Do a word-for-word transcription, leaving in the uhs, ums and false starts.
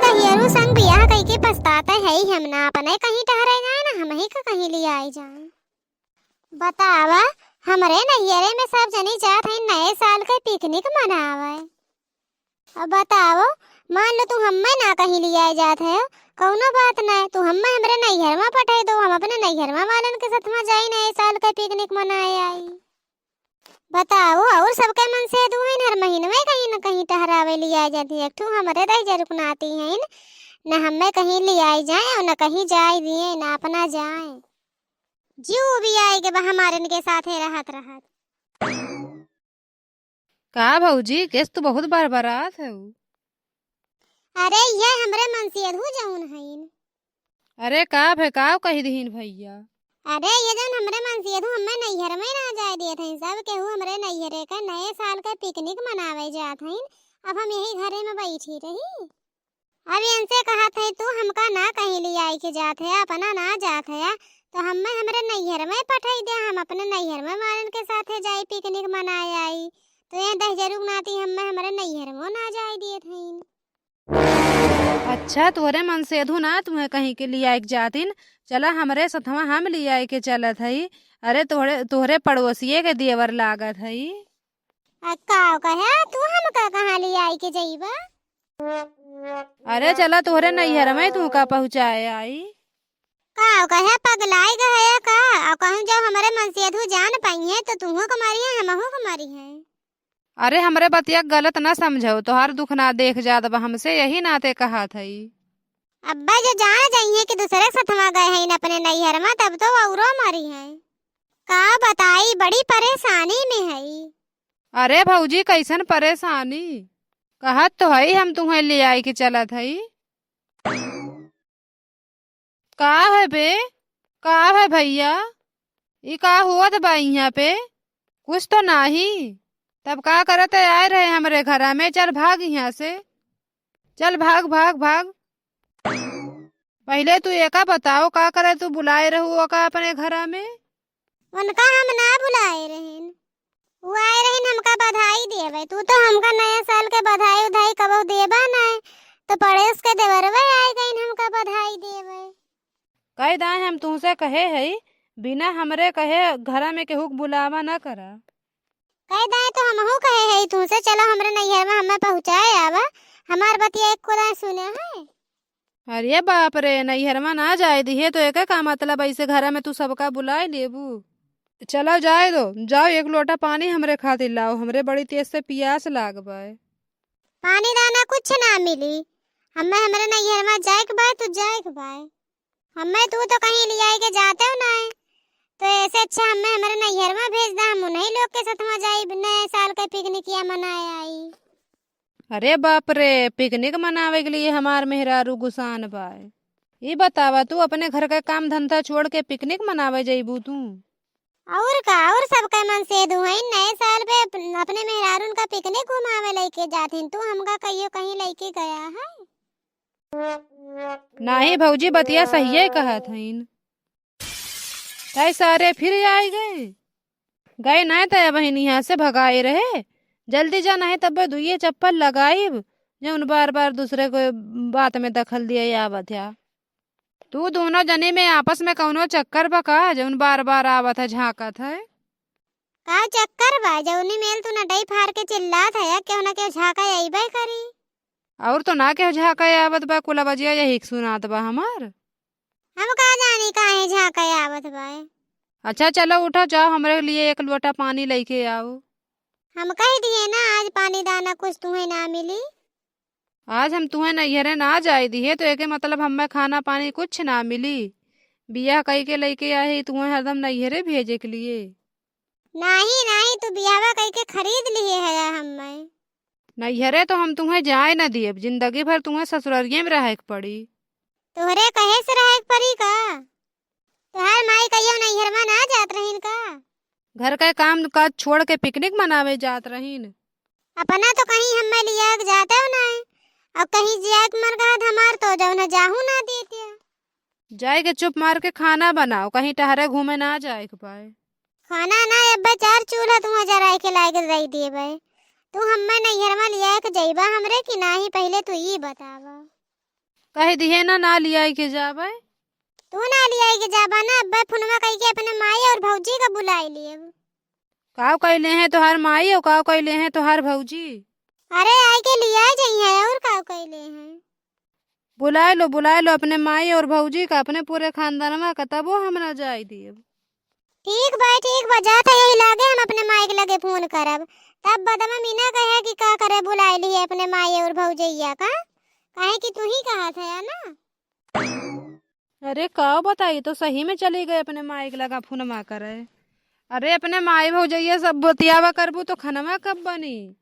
नैहरू संग बियाह कइके पछताते हई हम ना, अपने कहीं टहरे जाए ना हमही का कहीं लियाई जाए। बतावा, हमरे नैहरे में सब जनी जात हई नए साल के पिकनिक मनावे। अब बताओ, मान लो तू हम्मे ना कहीं लियाए जात है, कौनो बात ना, तू हम्मे हमरे नैहर में पठाई दो, हम अपने नैहर में वालन के साथ में जाई नए साल के पिकनिक मनाए आई। बताओ, और सबके मनसेधू हईन, हर महीनवे कहीं न कहीं टहरावे लियाए जाती है। एक ठू हमरे दहिजरुक नाती हईन, न हम्मे कहीं लियाए जाए और न कहीं जाए दिए, न अपना जाए। जीव भी आए के बा हमारे इनके साथे रहत रहत। का भौजी, केस तू बहुत बरबरात है। अरे, ये हमरे मनसेधू जौन हईन। अरे, का भे, का कही दिहिन भैया? अरे, ये जौन हमरे मनसेधू हम्मे नैहर में ना जाए देत हईन, सब केहू हमरे नैहरे के नए साल के पिकनिक मनावे जात हईन, अब हम यही घरे में बैठी रही। अब इनसे कहत है, "तू हमका ना कहीं लियाई के जात है, अपना ना जात है, तो हम्मे हमरे नैहर में पठाई दे, हम अपने नैहर में वालन के साथे जाई, पिकनिक मनाए आई।" तो ये दहिजरुक नाती हम्मे हमरे नैहर में ना जाए दिए थईन। अच्छा, तोहरे मनसेधू ना तुहे कहीं के लियाई के जातिन, चला हमरे सथवा हम लियाई के चलत हई। अरे तोहरे, तोहरे पड़ोसिए के देवर लागत हई। आ, का कहे, तू हमका कहाँ लियाई के जइबा? अरे चला तोहरे नैहर में तुहका पहुँचाए आई। का कहे, पगलाई गए है का? और कहूँ जब हमरे मनसेधू जान पाई है तो तुहू को मारी है, हमहू को मारी है। अरे हमरे बतिया गलत ना समझो, तोहार दुख ना देख जात बा हमसे, यही नाते कहत हई। अब्बा जो जान जाइए कि दूसरे सथवा गए हैं अपने नैहर में, तब तो औरो मारी है। का बताई, बड़ी परेशानी में हई। अरे भौजी, कैसन परेशानी? कहत तो हई हम तुहें ले आए के चलत हई। का है बे? का है भैया? ई का होत बा इहाँ पे? कुछ तो नाही। तब का करत आए रहे हमरे घरा में? चल भाग इहाँ से। चल भाग, भाग, भाग। पहिले तू एका बताओ, का करे तू बुलाए रहू ओका अपने घरा में? उनका हम ना बुलाए रहेन, उ आए रहिन हमका बधाई देवे। तू तो हमका नया साल के बधाई उधाई कबहू देबा नाय, तो पड़ोस के देवरवे आए गइन हमका बधाई देवे। कह दाए हम तुहसे कहे हई, बिना हमरे कहे घरा में केहू के बुलावा ना करा। कह दाए तो हमहू कहे हई तुहसे, चलो हमरे नैहर में हमें पहुँचाए आवा, हमार बतिया एक को दाए सुने है। अरे बाप रे, नैहरवा ना जाए दिहे तो एके का मतलब, ऐसे घरा में तू सबका बुलाए लेबू? चलो जाए दो, जाओ एक लोटा पानी हमरे खातिर लाओ, हमरे बड़ी तेज से पियास लाग बाय। पानी दाना कुछ ना मिली, हमें हमरे नैहरवा जाए के बाय तो जाए के बाय। हमें तू तो कहीं लियाए के जाते हो ना है, तो ऐसे अच्छा हमें हमरे नैहरवा भेज दा, हम उन्हीं लोग के साथ वहाँ जाई नए साल के पिकनिकिया मनाए आई। अरे बाप रे, पिकनिक मनावे के लिए हमार मेहरारू गुसान बाय। ई बतावा, तू अपने घर का काम धंधा छोड़ के पिकनिक मनावे जइबू तू? और का, और सबका मन से दुहाइन नए साल पे अप-, अपने मेहरारून का पिकनिक घुमावे लइके जाथिन, तू हमका कहियो कहीं लइके गया है? नाही भौजी, बतिया सहिए कहत हईन। तै सारे फिर आए गए। गए नाय तै बहिन यहाँ से भगाए रहे। जल्दी जा, नहीं तब दुइये चप्पल लगाइब, जौन बार बार दूसरे को बात में दखल दिए आवत है। तू दोनों जने में आपस में कौनो चक्कर बा का, जौन बार बार आवत है, झाँकत है? का चक्कर बा, जौनी मेल तू नटई फार के चिल्लात है, केहू ना केहू झाँका अइबे करी। और तो ना केहू झाँका आवत बा, कुल बजिया यही के सुनात बा हमार। हम का जानी काहे झाँका आवत बा। अच्छा चलो उठो, जाओ हमरे लिए एक लोटा पानी लइके आओ। हम कह दिए ना, आज पानी दाना कुछ तुहे ना मिली। आज हम तुहे नैहरे ना जाए दिहे, तो एके मतलब हमें खाना पानी कुछ ना मिली। बियाह कई के लइके आए ही तुहे हरदम नैहरे भेजे के लिए। नाही, नाही, तू बियाहवा कई के खरीद लिए है हमें। नैहरे तो हम तुहे जाए न दिएब, जिंदगी भर तुहे ससुररिये में रहे के पड़ी। तोहरे कहे से रहे के पड़ी का? तोहार माई कहियो नैहरवा ना जात रहीन का? घर के काम काज छोड़ के पिकनिक मनावे जात रहीन। अपना तो कहीं हमें लिया के जाते हो ना, और कहीं जिया के मन कहत हमार तो जौन जाहू ना देते। जाए के चुप मार के खाना बनाओ, कहीं टहरे घूमे ना जाए के पाए। खाना ना, अब्बे चार चूल्हा तू जराए के लायक दे देबे। तू हमें नैहरवा लिया के जइबा हमरे कि नाही, पहिले तू ई बतावा। कह दिहे ना, ना लियाई के जाबे। तू ना लियाई के जाबा ना, अब्बे फोनवा कई के अपने माई और भौजी का बुलाई लिए। काव कैले हैं तोहार माई और काव कैले हैं तोहार भौजी? अरे, आई के लियाई जइहे और काव कैले हैं। बुलाए लो, बुलाए लो अपने माई और भौजी का, अपने पूरे खानदानवा का, तबो हम ना जाए दियब। ठीक बा, ठीक बा, जात है यही लागे, हम अपने माई के लगे फोन करब। तब बदमा मीना कहे कि का करे बुलाए लिए अपने माई और भौजैया का, काहे कि तू ही कहा था ना। अरे का बताई, तो सही में चली गई अपने माई के लगा फोनमा करे। अरे अपने माई भौजैया सब बतियावा करबू तो खनवा कब बनी?